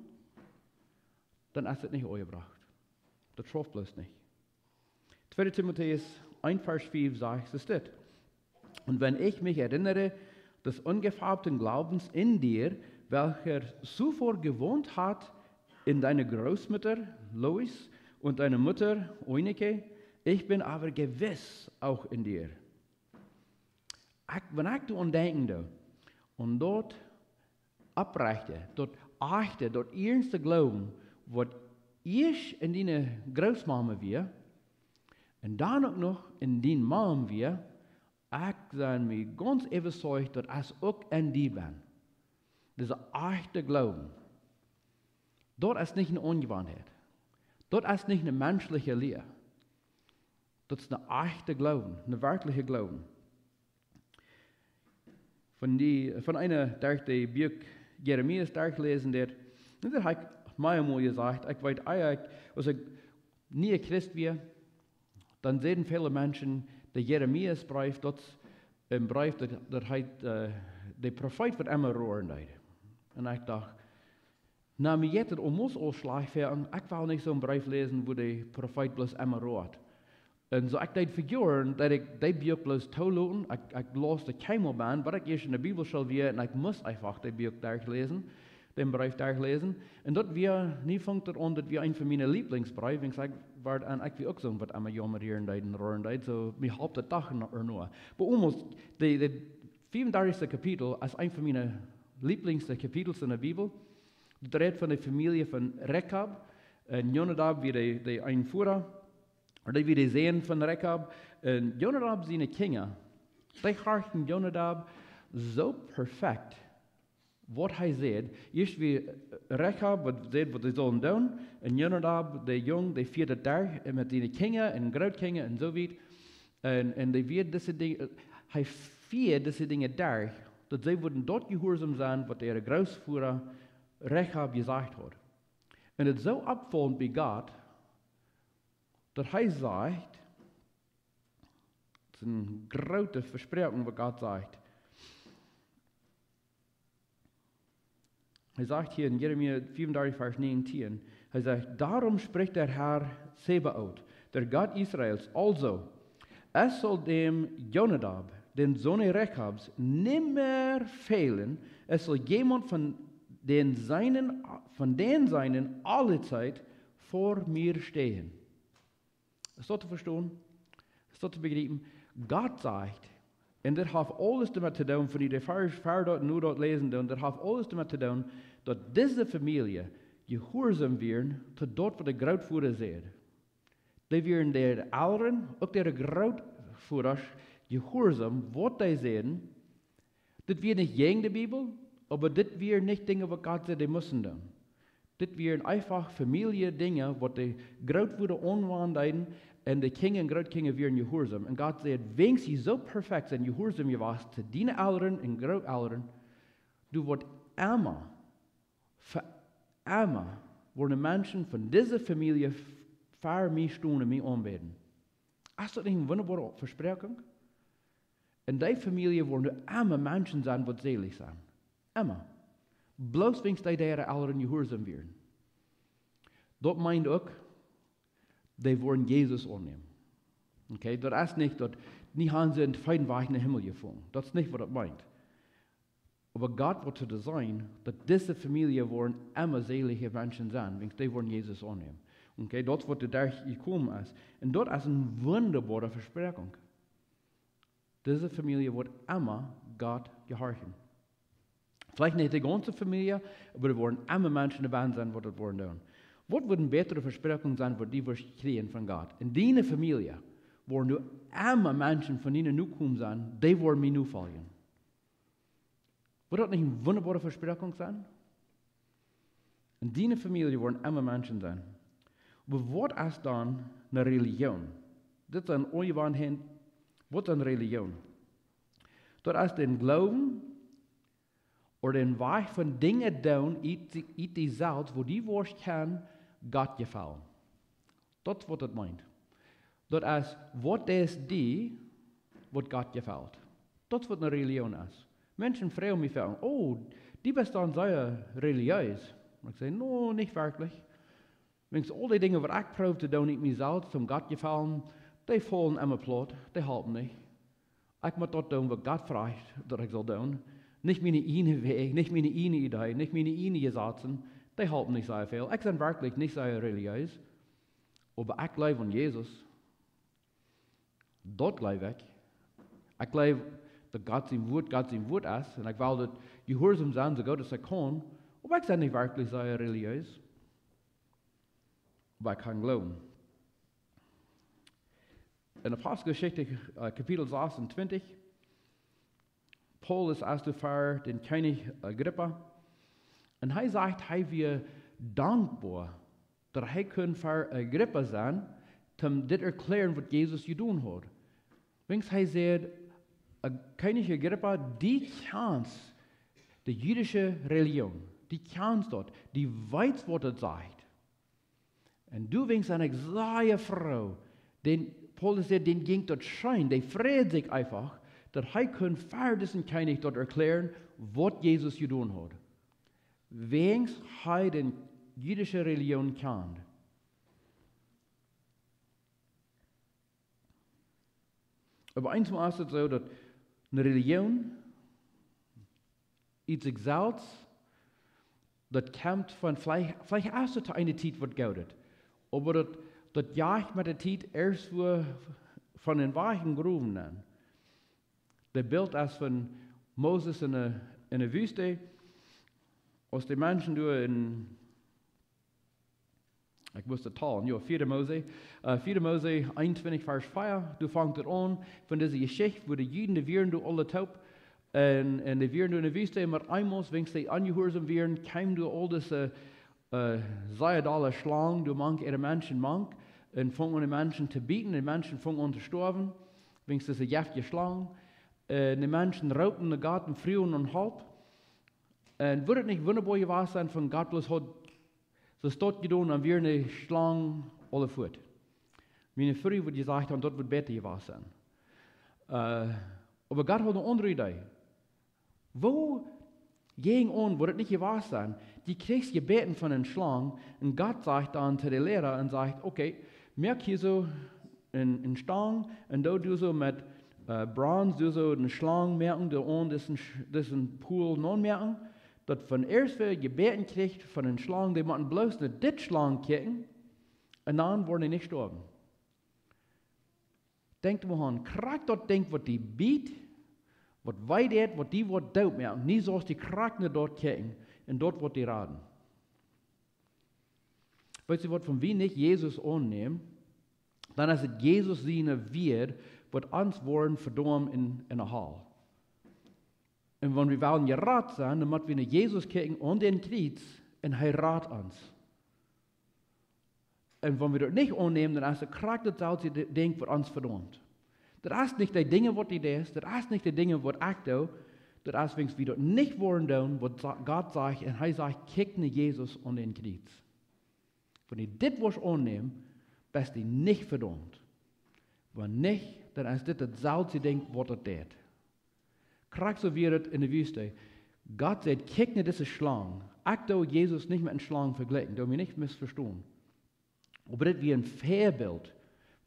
dan es et nich aunjebrocht. Daut schauft bloos nich. Tweede Timotäus eent Varsch fief sajcht es dit: "Und wenn ich mich erinnere, des ungefärbten Glaubens in dir, welcher zuvor gewohnt hat in deiner Großmutter Lois und deiner Mutter Eunike, ich bin aber gewiss auch in dir." Ekj, wan ekj doaraun denkjen doo, un daut oprajchte, daut ajchte, daut ieeschte Gloowen, waut ieescht en diene Grootmame wia, un dan uk noch en diene Mame wia, ekj sie mie gaunz äwasajcht, daut es uk en die benn. Dise ajchte Gloowen. Daut es nich eene Aunjewanheit. Daut es nich eene menschliche Lia. Daut es een ajchta Gloowen, een werkjlicha Gloowen. Von dee, von eena, dee ekj daut Buak Jeremias derchläsen deed, un daut hab ekj mie mol jesajcht, ekj weet, ea ekj, aus ekj nich een Christ wia, dan säden väle Menschen, de Jeremias Breef, daut es een Breef, daut, daut heet, äh, de Profeet waut emma roaren deed. Un ekj docht, na, mie jeit et aulmost aul schlajcht ver, un ekj well nich soon Breef läsen, wua de Profeet bloos emma roat. Un soo ekj deed fa Joaren, daut ekj dee Buak bloos tooloten, ekj, ekj laus daut kjeenmol, bat ekj ieescht en de Bibelschool wia, un ekj must eefach dee Buak derchläsen, dän Breef derchläsen. Un daut wia, nu funk daut aun, daut wia een von miene Lieblingsbreew, wiels ekj wort, un ekj wia uk soon waut emma jaumren deed un roaren deed, soo mie holp daut doch noch, noch. Oba aulmost, de, de fiefundartichste Kapitel es een von miene Lieblingskapitels en de Bibel. Daut rät von de Famielje von Rekab. Un Jonadab wia de, de Aunführer. Dee wia de Sän von Rekab. Un Jonadab siene Kjinja, dee horchten Jonadab soo perfekt, waut hee säd. Ieescht wia Rekab, waut säd, waut see sullen doonen. Un Jonadab, de Jung, dee fieed daut derch, un met siene Kjinja un Grootkjinja un soo wiet. Un, un dee wia dise Dinja, hee fieed dise Dinja derch, daut see wudden daut jehuarsom sennen, waut äa Grootvoda Rekab jesajcht haud. Un et es soo oppfaulent bie Gott, daut hee sajcht, et es eene groote Vespräakjunk, waut Gott sajcht. Hee sajcht hia en Jeremia fiefundartich, Varsch näajentieen, Hee sajcht: "Darum spricht der Herr Zebaot, der Gott Israels: Also, es soll dem Jonadab, dem Sohne Rekabs, nimmer fehlen, es soll jemand von den Seinen, von den Seinen alle Zeit vor mir stehen." Es daut to vestonen? Es daut to bejriepen? Gott sajcht, un dit haft aules doamet to doonen, von dee Varsch ver daut, nu daut läsen doonen, dit haft aules doamet to doonen, daut dise Famielje jehuarsom wieren to daut, waut de Grootvoda säd. Dee wieren de Elren, uk de Grootvodasch, jehuarsom, waut dee säden. Dit wia nich jäajen de Bibel, oba dit wieren nich Dinja, waut Gott säd, dee musten doonen. Dit wieren eefach Famielje-Dinja, waut de Grootvoda aunwanden deeden, un de Kjinja un Grootkjinja wieren jehuarsom. Un Gott säd: "Wäajens jie soo perfekt sent, jehuarsom jewast to diene Elren un Grootelren, du woascht emma, fa emma, woaren Menschen von dise Famielje f-, ver mie stonen un mie aunbäden." Es daut nich eene wundaboare Vespräakjunk? En dee Famielje woaren emma Menschen sennen, waut seelich sent. Emma. Bloos wäajens dee äare Elren jehuarsom wieren. Daut meent uk, dee woaren Jesus aunnämen. Okay, daut es nich daut, nich haben see een feinen Wajch nom Himmel jefungen. Daut es nich, waut daut meent. Oba Gott woat to sennen, daut dise Famielje woaren emma seeliche Menschen sennen, wäajens dee woaren Jesus aunnämen. Okay, daut es, waut doa derch jekomen es. Un daut es eene wundaboare Vespräakjunk. Dise Famielje woat emma Gott jehorchen. Veleicht nich de gaunze Famielje, oba doa woaren emma Menschen doabie sennen, waut daut woaren doonen. Waut wudd eene bätre Vespräakjunk sennen, waut du wurscht kjrieen von Gott? En diene Famielje woaren doa emma Menschen von diene Nokomen sennen, dee woaren mie nofoljen. Wudd daut nich eene wundaboare Vespräakjunk sennen? En diene Famielje woaren emma Menschen sennen. Oba waut es dan eene Religion? Dit sent Aunjewanheiten. Waut es eene Religion? Daut es dän Gloowen ooda dän Wajch von Dinja doonen, ut, ut die selfst, woo du woascht kjennen Gott jefaulen. Daut es, waut daut meent. Daut es, waut es die, waut Gott jefault. Daut es, waut eene Religion es. Menschen froagen mie väl: "Oh, du best dan sea relijees." Un ekj saj: "No, nich werkjlich." Wäajens aul dee Dinja, waut ekj proow to doonen, ut mie selfst, om Gott jefaulent, dee faulen emma plaut, dee halpen nich. Ekj mott daut doonen, waut Gott frajcht, daut ekj saul doonen. Nich miene eejne Wäaj, nich miene eejne Idee, nich miene eejne Jesazen, dee halpen nich sea väl. Ekj sie werkjlich nich sea relijees. Oba ekj jleew aun Jesus. Daut jleew ekj. Ekj jleew, daut Gott sien Wort, Gott sien Wort es. Un ekj well daut jehuarsom sennen, soo goot aus ekj kaun. Oba ekj sie nich werkjlich sea relijees. Oba ekj kaun jleewen. En Aposteljeschicht, äh, Kapitel sasuntwintich, Paulus es doa ver dän Kjennich Agrippa. Un hee sajcht, hee wia dankboa, daut hee kunn ver Agrippa sennen, om dit erkjläaren, waut Jesus jedonen haud. Wäajens hee säd: "Äh, Kjennich Agrippa, du kjanst de jüdische Religion. Du kjanst daut. Du weetst, waut daut sajcht. Un doawäajen sie ekj sea froo." Dän Paulus säd, dän jinkj daut scheen, dee freid sikj eefach, daut hee kunn ver disen Kjennich daut erkjläaren, waut Jesus jedonen haud. Wäajens hee de jüdische Religion kjand. Oba eemol es et soo, daut eene Religion ut sikj selfst, daut kjemt von, veleicht, veleicht es et to eene Tiet waut Goodet, oba daut, daut jeit met de Tiet ieescht wua von een Wajch en Growen nenn. Daut Bilt es von Moses en de, en de Wüste, aus de Menschen doa en Ekj must daut talen, jo, vieede Mose, äh, vieede Mose eenuntwintich, Varsch vea, doa fangt et aun, von dise Jeschicht, wua de Juden, dee wieren doa aule toop, un, un dee wieren doa en de Wüste, un met eemol, wäajens dee onjehuarsom wieren, kjeemen doa aul dise, äh, sea dolle Schlangen, doa mank äare Menschen mank, un fungen aun de Menschen to bieten, de Menschen fungen aun to stoawen, wäajens dise jeftje Schlangen, äh, de Menschen roopen no Gott un fruagen om Help. Un wudd et nich wundaboa jewast sennen, wan Gott bloos haud soo staut jedonen, dan wieren de Schlangen aule fuat. Miene Fru wudd jesajcht haben, daut wudd bäta jewast sennen. Äh, oba Gott haud eene aundre Idee. Woo, Jäajen aun woat et nich jewast sennen. Du kjrichst Jebäden von eene Schlang un Gott sajcht dan to de Liera un sajcht: "Okay, moak hia soo eene, eene Stang un doo du soo met, äh, Bronz, doo soo eene Schlang moaken, doo aun disen Sch-, disen Pool nomoaken, daut wan eena wäa Jebäden kjricht von eene Schlang, dee mott bloos no dit Schlang kjikjen un dan woaren dee nich stoawen." Denkj mau aun, krakjt daut Dinkj waut die biet, waut wee deit, waut die woat doot moaken, nu saust du krakjt no daut kjikjen un daut woat die raden. Weetst du waut, wan wie nich Jesus aunnämen, dan es et Jesus siene Wieed, waut ons woaren vedaumen en, en de Hal. Un wan wie wellen jerat sennen, dan motten wie no Jesus kjikjen aun dän Kjriez un hee rat ons. Un wan wie daut nich aunnämen, dan es et krakjt daut selwje Di-, Dinkj waut ons vedaumt. Daut es nich de Dinja waut du deist, daut es nich de Dinja waut ekj doo, daut es, wan wie daut nich woaren doonen, waut sa-, Gott sajcht, un hee sajcht: "Kjikj no Jesus aun dän Kjriez." Wan du dit woascht aunnämen, best du nich vedaumt. Wan nich, dan es dit daut selwje Dinkj waut daut deit. Krakjt soo wia et en de Wüste. Gott säd: "Kjikj no dise Schlang." Ekj doo Jesus nich met eene Schlang vejlikjen, doo mie nich misvestonen. Oba dit wia een Väabilt,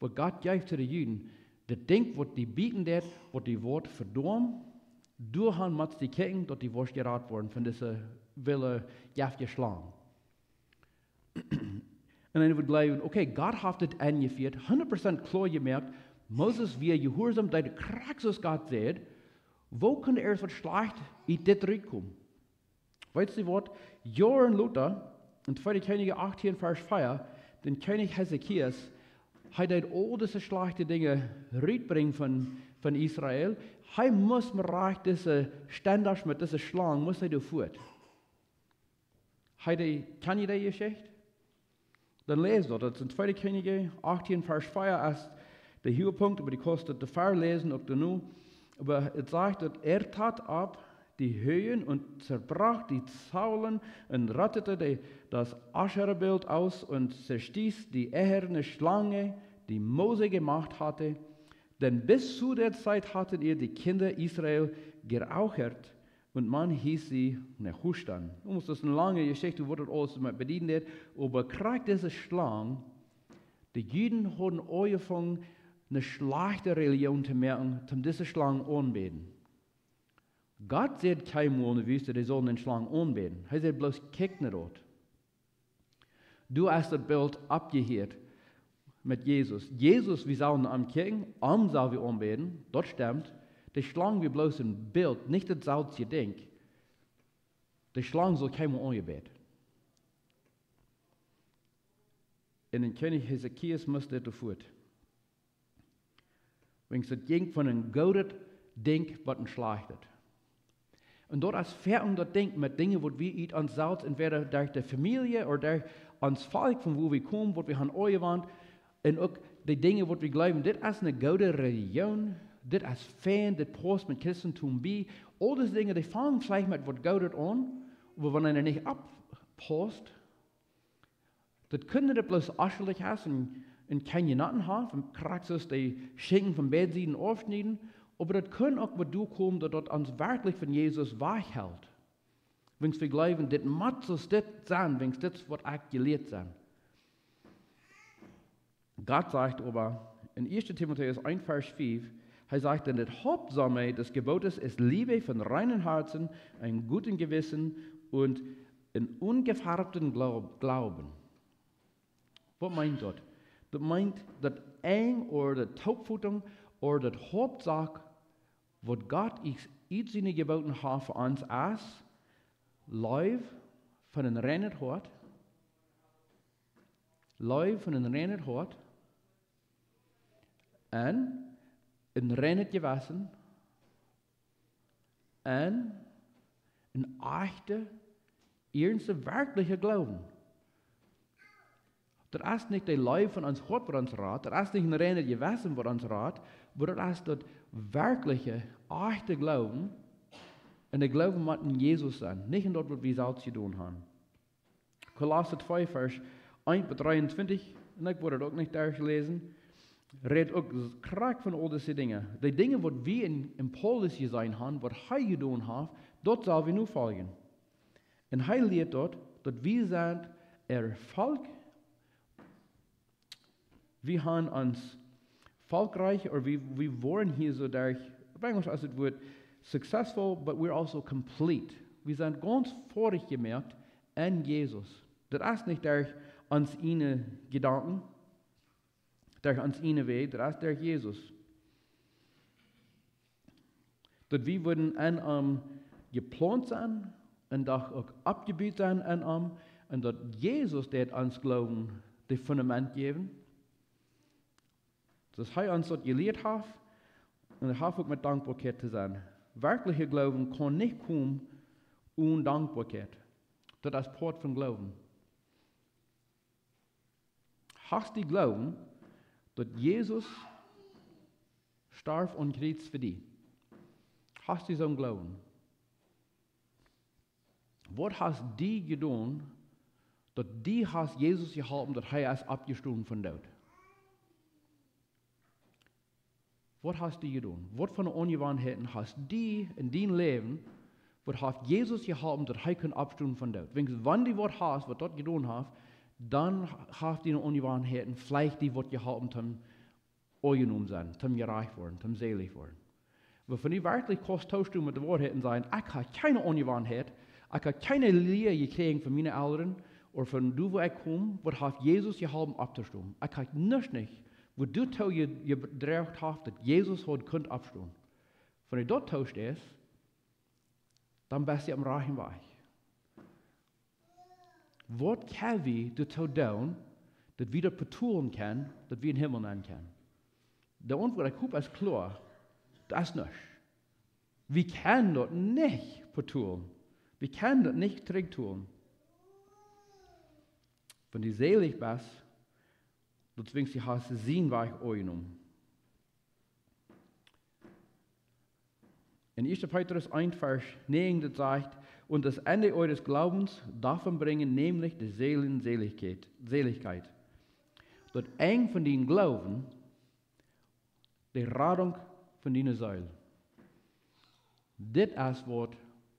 waut Gott jeef to de Juden. Daut Dinkj waut die bieten deit, waut die woat vedaumen, doaraun motst du kjikjen, daut du woascht jerat woaren von dise wille, jeftje Schlang. Un dan woat jleewen: "Okay, Gott haft dit enjefieet, hundat Prozent kloa jemoakt, Moses wia jehuarsom, deed krakjt soo aus Gott säd. Woo kunn ea waut Schlajchtet ut dit rutkomen?" Weetst du waut? Joaren lota, en Tweede Kjennichs achtieen, Varsch vea, dän Kjennich Hiskia, hee deed aul dise schlajchte Dinja rutbrinjen von, von Israel. Hee must mau rajcht dise Stendasch met dise Schlang, must hee doa fuat. Hee deed, kjan jie dee Jeschicht? Dan läs daut, daut es en Tweede Kjennichs achtieen, Varsch vea, es de Huachtpunkt, oba du kaust daut doa väaläsen uk doano. Oba et sajcht, daut er tat ab die Höhen und zerbrach die Säulen und rottete die, das Ascherabild aus und zerstieß die eherne Schlange, die Mose gemacht hatte. Denn bis zu der Zeit hatten ihr die Kinder Israel geräuchert und man hieß sie Nehushtan. Nu, daut es eene lange Jeschicht, woo daut aules met bedienen deit, oba krakjt dise Schlang, de Juden hauden aunjefongen, eene schlajchte Relijoon to moaken, om dise Schlang aunbäden. Gott säd kjeenmol en de Wüste, dee sullen eene Schlang aunbäden. Hee säd bloos: "Kjikj no daut." Doa es daut Bilt aufjehieet met Jesus. Jesus, wie sellen no am kjikjen, am sell wie aunbäden, daut stemt. De Schlang wia bloos een Bilt, nich daut selwje Dinkj. De Schlang sull kjeenmol aunjebät. Un dän Kjennich Hiskia must dit doa fuat. Wiels et jinkj von een goodet Dinkj bat een schlajchtet. Un daut es foaken daut Dinkj met Dinja, waut wie ut ons selfst entweder derch de Famielje ooda derch ons Volkj, von wua wie komen, waut wie haben aunjewant, un uk de Dinja, waut wie jleewen, dit es eene goode Relijoon, dit es fein, dit paust met Christentum bie. Aul dise Dinja, dee fangen veleicht met waut Goodet aun, oba wan eena nich opppaust, daut kunn daut bloos aschlich es un, un kjeen Nutzen haft, un krakjt soo aus de Schinkjen von beid Sieden aufschnieden, oba daut kunn uk waut derchkomen, daut daut ons werkjlich von Jesus wajchhelt. Wiels wie jleewen, dit mott soo dit sennen, wiels dit es waut ekj jelieet sie. Gott sajcht oba en Ieeschte Timotäus eent Varsch fief, hee sajcht: "Denn die Hauptsache des Gebotes ist Liebe von reinem Herzen, einem guten Gewissen und einem ungefärbten Glaub-, Glauben." Waut meent daut? Daut meent daut Enj ooda de Toopfotunk ooda daut Hauptsach, waut Gott ons ut siene Jeboten haft fa ons, es Leew von een reinet Hoat, Leew von een reinet Hoat un een reinet Jewessen un een ajchte, iernste, werkjliche Gloowen. Daut es nich de Leew von ons Hoat, waut ons rat, daut es nich een reinet Jewessen, waut ons rat, oba daut es daut werkjliche, ajchte Gloowen. Un de Gloowen mott en Jesus sennen, nich en daut, waut wie selfst jedonen haben. Kolossa twee, Varsch eent bat dreeuntwintich, un ekj woa daut uk nich derchläsen, rät uk krakjt von aul dise Dinja. De Dinja, waut wie en, en Paulus jeseenen haben, waut hee jedonen haft, daut sell wie nu foljen. Un hee lieet doa, daut wie sent Erfolg, wie haben ons erfolgreich, ooda wie, wie woaren hia soo derch, opp Enjlisch es daut Wuat successful, but we're also complete. Wie sent gaunz foadich jemoakt en Jesus. Daut es nich derch ons ieejne Jedanken, derch ons ieejne Wäaj, daut es derch Jesus. Daut wie wudden en am jeplaunt sennen un daut uk oppjebut sennen en am, un daut Jesus deed ons Gloowen daut Fundament jäwen. Daut hee ons daut jelieet haft, un daut haft uk met Dankboakjeit to sennen. Werkjlicha Gloowen kaun nich komen one Dankboakjeit. Daut es Poat von Gloowen. Hast du Gloowen, daut Jesus storf aum Kjriez fa die? Hast du soon Gloowen? Waut hast du jedonen, daut du hast Jesus jeholpen, daut hee es oppjestonen vom Doot? Waut hast du jedonen? Waut fa Aunjewanheiten hast du en dien Läwen, waut haft Jesus jeholpen, daut hee kunn oppstonen vom Doot? Wiels wan du waut hast, waut daut jedonen haft, dan haft diene Aunjewanheiten veleicht die waut jeholpen, toom aunjenomen sennen, toom jerajcht woaren, toom selich woaren. Oba wan du werkjlich kaust toostonen met de Woarheit un sajen: "Ekj hab kjeene Aunjewanheit, ekj hab kjeene Lia jekjräajen von miene Elren ooda von doa, wua ekj kom, waut haft Jesus jeholpen opptostonen. Ekj hab nuscht nich, waut doatoo je-, jedroagen haft, daut Jesus haud kunt oppstonen." Wan du daut toostest, dan best du aum rajchten Wajch. Waut kjenn wie doatoo doonen, daut wie daut betolen kjennen, daut wie em Himmel nenn kjennen? De Auntwuat, ekj hop, es kloa. Daut es nuscht. Wie kjennen daut nich betolen. Wie kjennen daut nich trigjtolen. Wan du selich best, daut wiels du hast sienen Wajch aunjenomen. En ieeschte Petrus eent, Varsch näajen, daut sajcht: "Und das Ende eures Glaubens, davon bringen nämlich die Seelenseligkeit, Seligkeit." Daut Enj von dien Gloowen, de Radunk von diene Seel. Dit es waut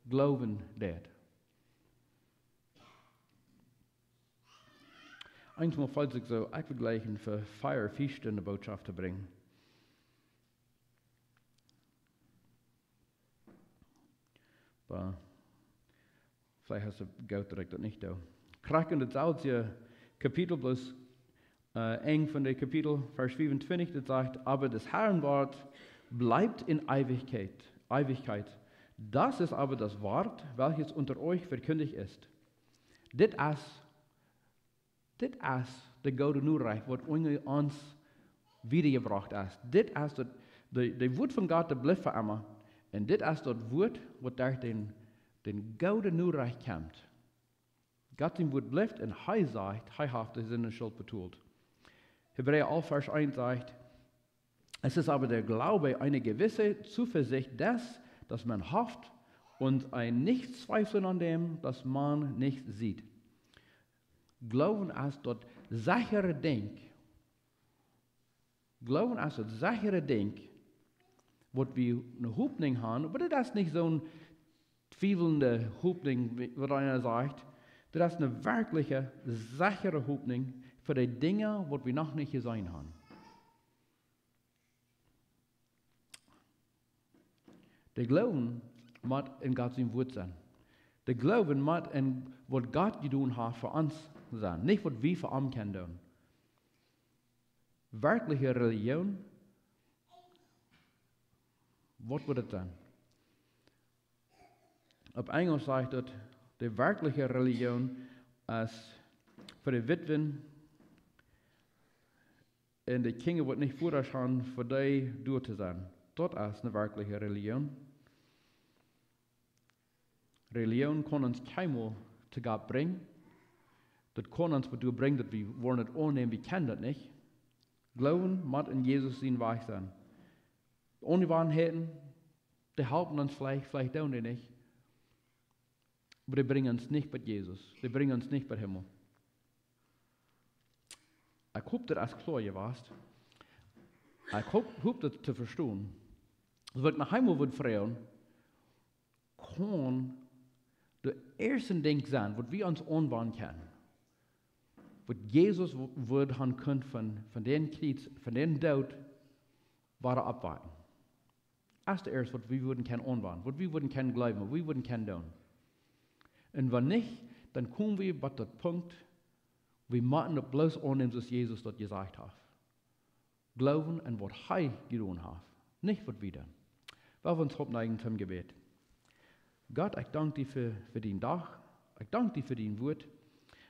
Gloowen deit. Eemol felt sikj soo, ekj wudd jleichen fa fief, fief Stund de Botschaft to brinjen. Oba veleicht es et goot, daut ekj daut nich doo. Krakjt en daut selwje Kapitel, bloos, äh, Enj von daut Kapitel, Varsch fiefuntwintich, daut sajcht: "Aber des Herrn Wort bleibt in Ewigkeit, Ewigkeit. Das ist aber das Wort, welches unter euch verkündigt ist." Dit es Dit es de goode Norecht, waut unja ons wiedajebrocht es. Dit es daut, de, de Wort von Gott, daut blift fa emma. Un dit es daut Wort, waut derch dän, dän goode Norecht kjemt. Gott sien Wort blift un hee sajcht, hee haft de Sindenschult betolt. Hebräa alf, Varsch eent sajcht: "Es ist aber der Glaube eine gewisse Zuversicht des, dass man hofft, und ein Nichtzweifeln an dem, das man nicht sieht." Gloowen es daut sechre Dinkj. Gloowen es daut sechre Dinkj, waut wie eene Hopninj haben, oba daut es nich soone twiewelnde Hopninj, wie, waut eena sajcht. Daut es eene werkjliche, sechre Hopninj fa de Dinja, waut wie noch nich jeseenen haben. De Gloowen mott en Gott sien Wort sennen. De Gloowen mott en waut Gott jedonen haft fa ons sennen, nich waut wie fa am kjennen doonen. Werkjliche Relijoon, waut woat et sennen? Opp Enjlisch sajcht et: "De werkjliche Relijoon es fa de Witwen un de Kjinja, waut nich Vodasch haben, fa dee doa to sennen." Daut es eene werkjliche Relijoon. Relijoon kaun ons kjeenmol to Gott brinjen. Daut kaun ons doa brinjen, daut wie woaren et aunnämen, wie kjennen daut nich. Gloowen mott en Jesus sien Wajch sennen. Aunjewanheiten, dee halpen ons veleicht, veleicht doonen dee nich. Oba dee brinjen ons nich bie Jesus. Dee brinjen ons nich biem Himmel. Ekj hop, daut es kloa jewast. Ekj hop, hop daut to vestonen. Daut ekj noch eemol wudd froagen: Kaun De ieeschte Dinkj sent, waut wie ons aunwenjen kjennen, waut Jesus w-, wudd han kunt von, von dän Kjriez, von dän Doot, wada oppwakjen. Daut es daut ieeschte, waut wie wudden kjennen aunwenjen, waut wie wudden kjennen jleewen, waut wie wudden kjennen doonen. Un wan nich, dan komen wie bie daut Punkt, wie motten daut bloos aunnämen, soo aus Jesus daut jesajcht haft. Jleewen aun waut hee jedonen haft, nich waut wie doonen. Lot ons oppstonen toom Jebäd. Gott, ekj dank die fa, fa dän Dach. Ekj dank die fa dien Wort.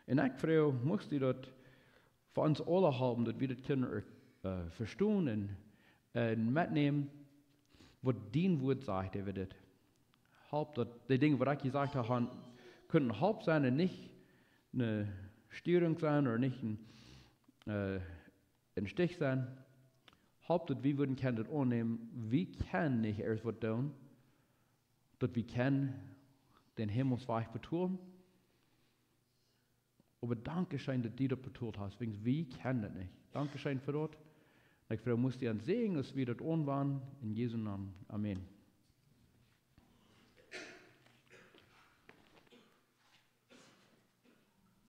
Un ekj froag, muchst du daut fa ons aule halpen, daut wie daut kjennen, äh, vestonen un, un metnämen, waut dien Wort sajcht äwa dit. Halp daut dee Dinja, waut ekj jesajcht hab, han, kunnen Help sennen un nich eene Stierunk sennen ooda nich een, äh, een Stich sennen. Halp daut wie wudden kjennen daut aunnämen. Wie kjennen nich ieescht waut doonen, daut wie kjennen dän Himmelswajch betolen. Oba dankscheen, daut du daut betolt hast, wiels wie kjennen daut nich. Dankscheen fa daut. Un ekj froag, muchst du ons säajnen, aus wie daut aunwenjen, en Jesu Nomen. Amen.